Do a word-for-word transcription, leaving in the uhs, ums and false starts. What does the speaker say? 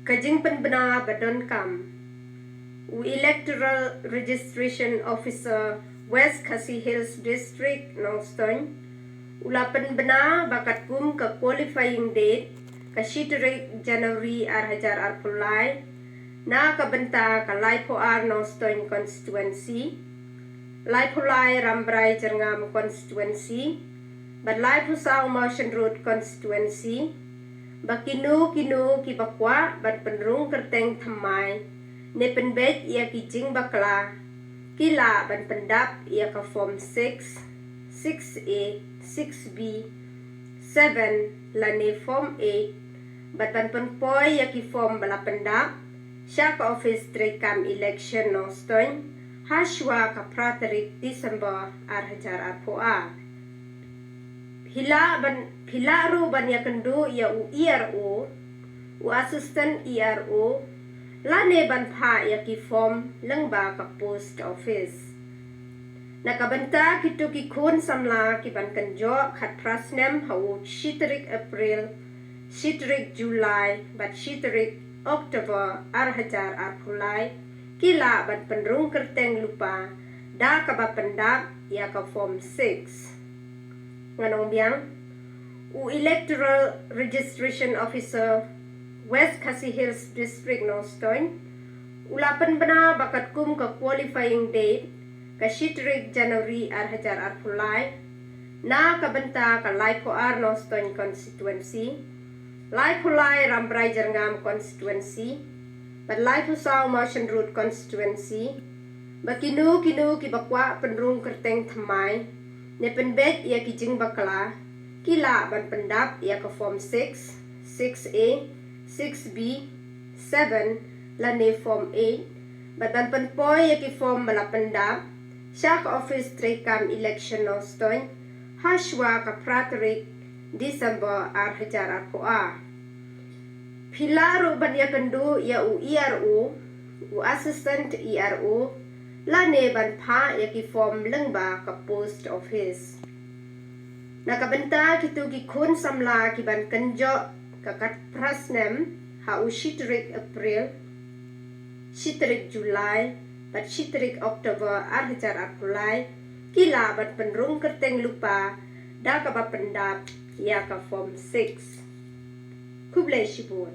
Ka jingpynbna ba donkam. U Electoral Registration Officer, West Khasi Hills District, Nongstoiñ, u la pynbna ba katkum ka qualifying date, ka shi tarik January ar hajar arphew lai, na ka bynta ka laiphew ar Nongstoiñ constituency, laiphew lai Rambrai Jyrngam constituency, bad laiphew saw Mawshynrut constituency, ba kino kino kiba kwah ban pynrung kyrteng thymmai ne pynbeit ïa ki jingbakla, ki lah ban pyndap ïa ka form six, six A, six B, seven lane form eight, bad ban pynpoi ïa ki form ba la pyndap sha ka office treikam election Nongstoiñ hashwa ka phra tarik December ar hajar arphew ar. Phi lah ban, phi lah ruh ban ïakynduh ïa u E R O, u Assistant E R O, lane ban phah ïa ki form lyngba ka post office. Na ka bynta kito ki khun samla ki ban kynjoh khatphra snem ha u shi tarik April, shi tarik July bad shi tarik October ar hajar arphew lai, ki lah ban pynrung kyrteng lypa da kaba pyndap ïa ka form six. Ngan ong biang, u Electoral Registration Officer, West Khasi Hills District, Nongstoiñ, u la pynbna ba katkum ka qualifying date, ka shi tarik January ar hajar arphew lai, na ka bynta ka laiphew ar Nongstoiñ constituency, laiphew lai Rambrai Jyrngam constituency, bad laiphew saw Mawshynrut constituency, ba kino kino kiba kwah pynrung kyrteng thymmai ne pynbeit ïa ki jingbakla, ki lah ban pyndap ïa ka form six, six A, six B, seven lane form eight, bad ban pynpoi ïa ki form ba la pyndap sha ka office treikam election Nongstoiñ hashwa ka phra tarik December ar hajar arphew ar. Phi lah ruh ban ïakynduh ïa u E R O, u Assistant E R O, lane ban phah ïa ki form lyngba ka post office. Na ka bynta kito ki khun samla ki ban kynjoh ka khatphra snem ha u shi tarik April, shi tarik July bad shi tarik October ar hajar arphew lai, ki lah ban pynrung kyrteng lypa da kaba pyndap ïa ka form six. Khublei shibun.